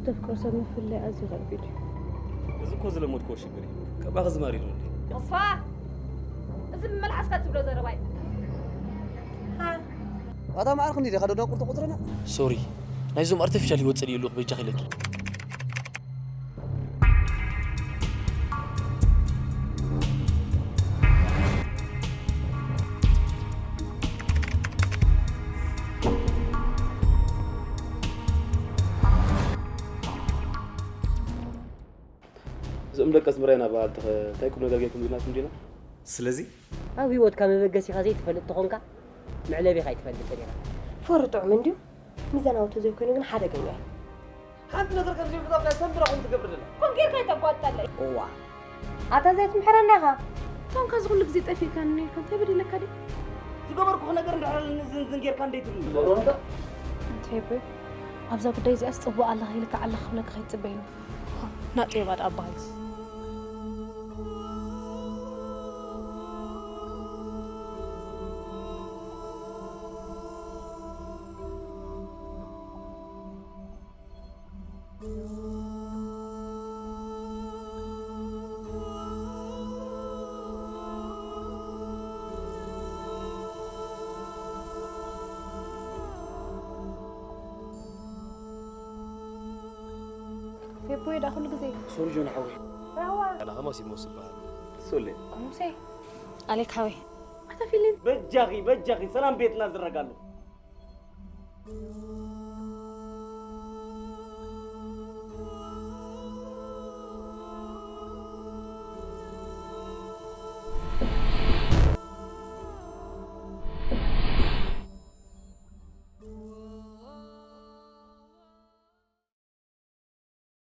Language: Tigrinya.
ተፍቅሮ ሰብ ምፍላይ ኣዝዩ ከቢድ እዩ። እዚ እኮ ዝለመድክዎ ሽግር እዩ። ከማኺ ዝማር ኢሉ እንዴ? ተስፋ፣ እዚ ብመልሓስካ ትብሎ ዘረባ እዩ። ኣታ መዓር ክንዲ ዲኻ ደናቁር ተቆጽረና? ሶሪ፣ ናይዞም ኣርቲፊሻል ህይወት ጸሊእ ኣለኹ በጃኺ ኢለኪ። እዞም ደቂ ኣስመራ ኢና በሃልቲ ኸ እንታይ ቁም ነገር ጌርኩም ኢልናኩም ዲና? ስለዚ ኣብ ህይወትካ መበገሲኻ ዘይትፈልጥ ተኾንካ መዕለቢኻ ኣይትፈልጥን ኢኻ። ፍቕሪ ጥዑም እንድዩ፣ ሚዛናዊ ተዘይኮይኑ ግን ሓደገኛ እዩ። ሓንቲ ነገር ከም ዘይብዛብ ናይ ሰንብራኹም ትገብር ዘላ ኩም ጌርካ ይተጓጠለ እዋ ኣታ ዘይትምሕረና ኢኻ። እቶም ከዚ ኩሉ ግዜ ጠፊእካኒ ነይርካ እንታይ በዲለካ ድዩ? ዝገበርኩኺ ነገር እንድሕር ዝንዝን ጌርካ እንደይትብልኒ እንታይ በ ኣብዛ ጉዳይ እዚኣስ ጽቡቕ ኣለኻ ኢልካ ኣለኻ ክብለካ ከይትጽበይኒ። ናጤባ ደኣ ኣባህልስ ፌቦ ደኣ ኩሉ ግዜ ሶሪ ጆን ሓወይ ራህዋ ኣነ ኸማስ ይሞስ ይበሃል። ሶሌ ሙሴ ኣሌክ ሓወይ ኣታ ፊሊም በጃኺ በጃኺ ሰላም ቤትና ዝረጋሉ